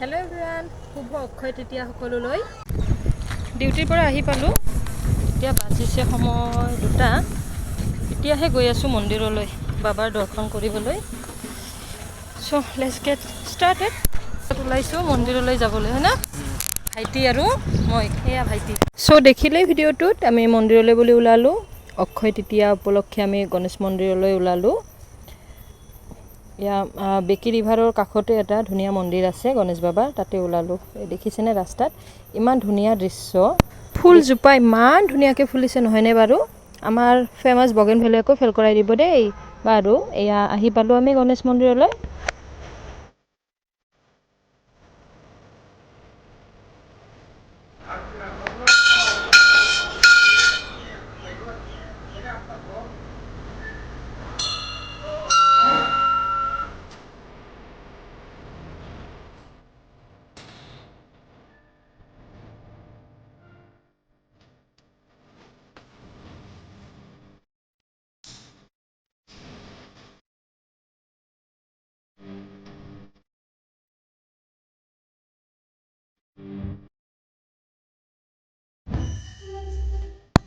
Hello' everyone, শুভ অক্ষয় তৃতীয়া সকলোলৈ। ডিউটিৰ পৰা আহি পালোঁ। এতিয়া বাজিছে সময় 2টা। এতিয়াহে গৈ আছোঁ মন্দিৰলৈ বাবাৰ দৰ্শন কৰিবলৈ। So let's get started. ওলাইছোঁ মন্দিৰলৈ যাবলৈ, হয় না ভাইটি আৰু মই? এয়া ভাইটি। চ' দেখিলেই ভিডিঅ'টোত আমি মন্দিৰলৈ বুলি ওলালোঁ। অক্ষয় তৃতীয়া উপলক্ষে আমি গণেশ মন্দিৰলৈ ওলালোঁ। এয়া বেকী ৰিভাৰৰ কাষতে এটা ধুনীয়া মন্দিৰ আছে গণেশ বাবাৰ, তাতে ওলালোঁ। এই দেখিছেনে ৰাস্তাত ইমান ধুনীয়া দৃশ্য, ফুলজোপা ইমান ধুনীয়াকৈ ফুলিছে, নহয়নে বাৰু? আমাৰ ফেমাছ বগেনভেলিয়াকো ফেল কৰাই দিব দেই। বাৰু, এয়া আহি পালোঁ আমি গণেশ মন্দিৰলৈ।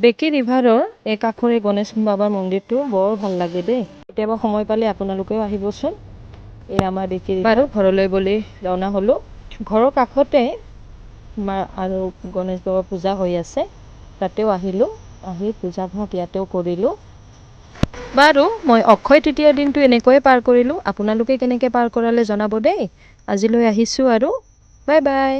বেকী ৰিভাৰৰ এই কাষৰে গণেশ বাবাৰ মন্দিৰটো বৰ ভাল লাগে দেই। কেতিয়াবা সময় পালে আপোনালোকেও আহিবচোন। এই আমাৰ বেকী। বাৰু, ঘৰলৈ বুলি ৰাওনা হ'লোঁ। ঘৰৰ কাষতে আৰু গণেশ বাবাৰ পূজা হৈ আছে, তাতেও আহিলোঁ। আহি পূজা ভাগ ইয়াতেও কৰিলোঁ। বাৰু, মই অক্ষয় তৃতীয়াৰ দিনটো এনেকৈয়ে পাৰ কৰিলোঁ। আপোনালোকে কেনেকৈ পাৰ কৰালে জনাব দেই। আজিলৈ আহিছোঁ আৰু, বাই বাই।